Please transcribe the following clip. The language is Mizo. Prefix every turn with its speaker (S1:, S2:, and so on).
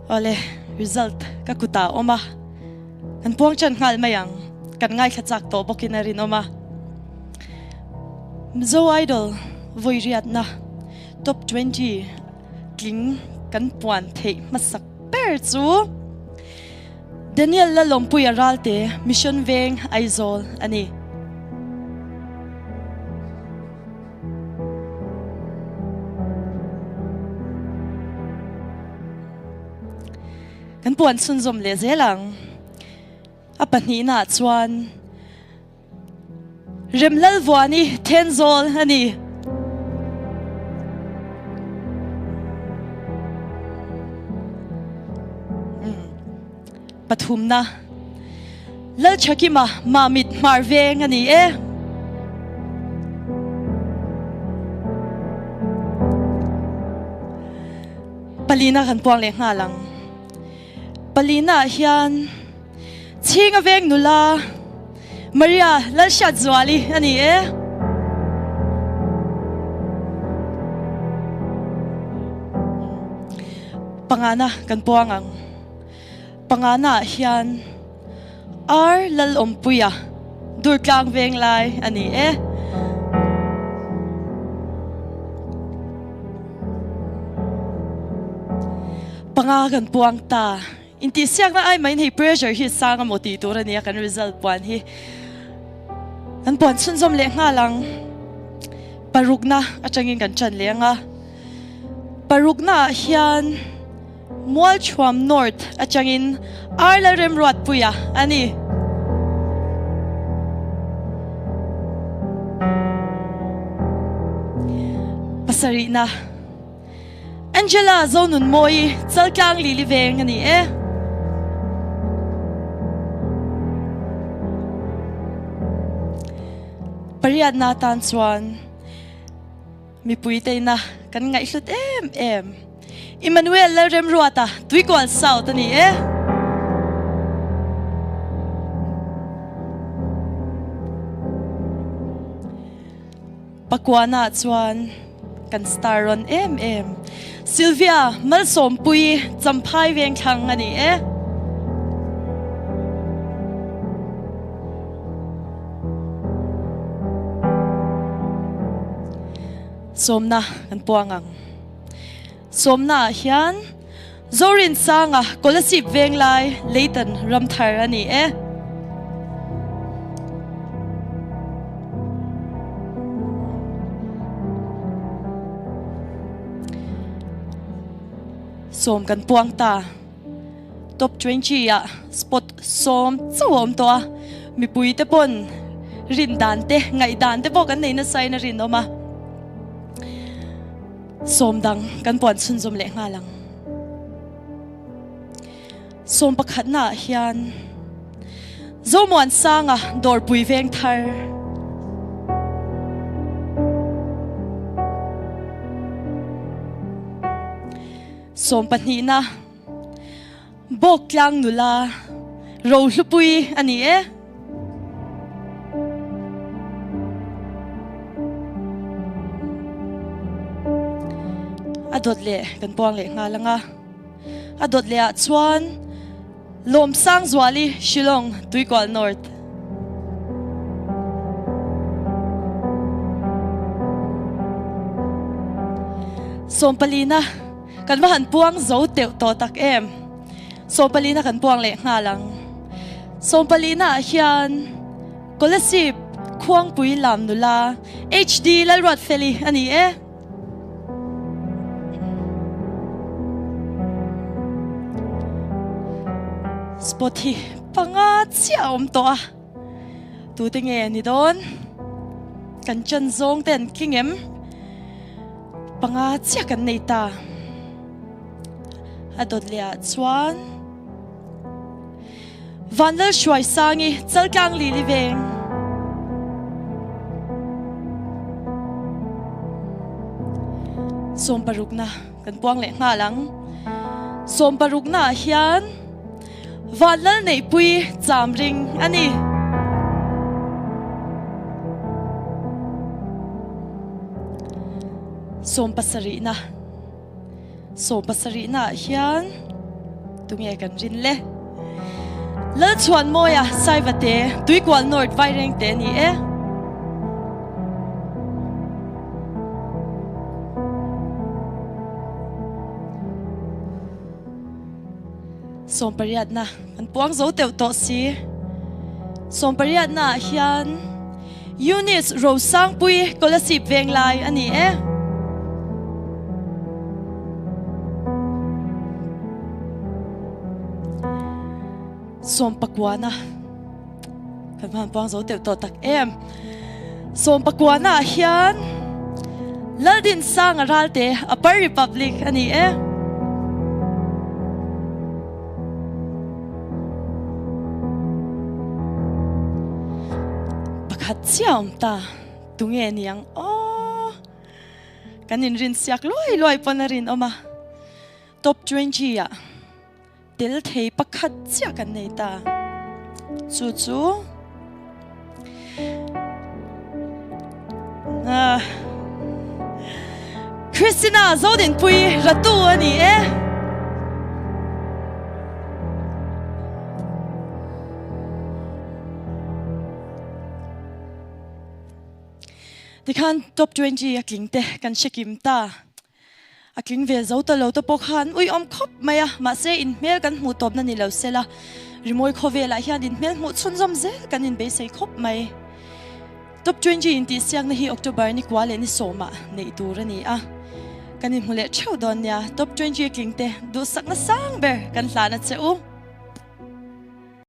S1: Awle, result ka kutah a awm a, kan puang ṭan nghal mai ang, kan ngaithla chak tawh bawkin a rinawm a. Mizo Idol vawi riatna Top 20 tling kan puan theih hmasak ber chu Daniel Lalawmpuia Ralte Mission Veng Aizawl a ni. Kan puan chhunzawm leh zel ang. A pahnihnaah chuan Remlalvuani Thenzawl a ni. Pathumna, Lalchhakima Mamit Hmar Veng a ni e. Palina kan puang leh nghal ang. Palina ah hian Chhinga Veng nula Maria Lalhriatzuali a ni e. Pangana kan puang ang. Pangana ah hian Ar Lalawmpuia Durtlang Venglai a ni e. Panga kan puang ta. Intihsiakna ai maiin hei pressure hi sang amaw tih tur a nia kan result puan hi. Kan puan chhunzawm leh nghal ang. Parukna atangin kan ṭan leh ang a. Parukna ah hian Mualchhuam North atangin Arla Remruatpuia a ni. Pasarihna, Angela Zonunmawii Chaltlang Lili Veng a ni e. Pariatna atan chuan mipui teina kan ngaihhlut em em. Emmanuel Lalremruata, Tuikual South a ni e. Pakuana chuan kan star rawn em em Sylvia Malsawmpuii Champhai Vengthlang a ni e. Sawmna kan puang ang. Sawmnaah hian Zorinsanga Kolasib Venglai Leitan Ramthar a ni e. Sawm kan puang ta. Top 20 ah spot sawm chauh a awm tawh a, mipui te pawn rin dan te ngaih dan te pawh kan nei nasa in a rinawm a. Sawm dang kan puan chhunzawm leh nghal ang. Sawm pakhatna ah hian Zomuan Sanga Dawrpui Veng Thar. Sawm pahnihna Bawktlang nula Rohlupui a ni e. A dawt leh kan puang leh nghal ang a. A dawt leh ah chuan Lawmsangzuali Shillong Tuikual North. Sawmpalina Kan va han puang zo teuh tawh tak em? Sawmpalina kan puang leh nghal ang. Sawmpalina ah hian Kolasib Khuangpui Lam nula HD Lalruatfeli a ni e. Spot hi panga chiah a awm tawh a. Tute nge ni dawn? Kan chan zawng te an tling em? Panga chiah kan nei ta. A dawt leh ah chuan Vanlal Hruaisangi Chaltlang Lili Veng. Sawmparukna kan puang leh nghal ang. Sawmparukna ah hian Vanlal Neihpui Chamring a ni. Sawmpasarihna Sawmpasarihna ah hian. Tunge kan rin le? Lalchhuanmawia Saivate, Tuikual North Vairengte ni e. Sawmpariatna kan puang zo teuh tawh si. Sawmpariatna ah hian Eunice Rosangpui Kolasib Venglai a ni e. Sawmpakuana kan hman puang zo teuh tawh tak em. Sawmpakuana ah hian Laldinsanga Ralte Upper Republic a ni e. Pakhat chiah awm ta, tunge niang aw. Kan inrin siak luai luai pawn a rinawm a, top 20 ah tel thei pakhat chiah kan nei ta. Chu chu Christina Zodinpui Ratu a ni e. Tikhan top 20 a tling te kan hre kim ta. A tling ve zo ta lo te pawh khan uiawm khawp mai a, mahse inhmel kan hmuh tawpna ni lo sela, rimawi khawvelah hian inhmel hmuh chhunzawm zel kan inbeisei khawp mai. Top 20 intihsiakna hi October ni kua leh ni sawmah neih tur a ni a, kan inhmu leh theuh dawn nia. Top 20 tling te duhsakna sang ber kan hlan a che u.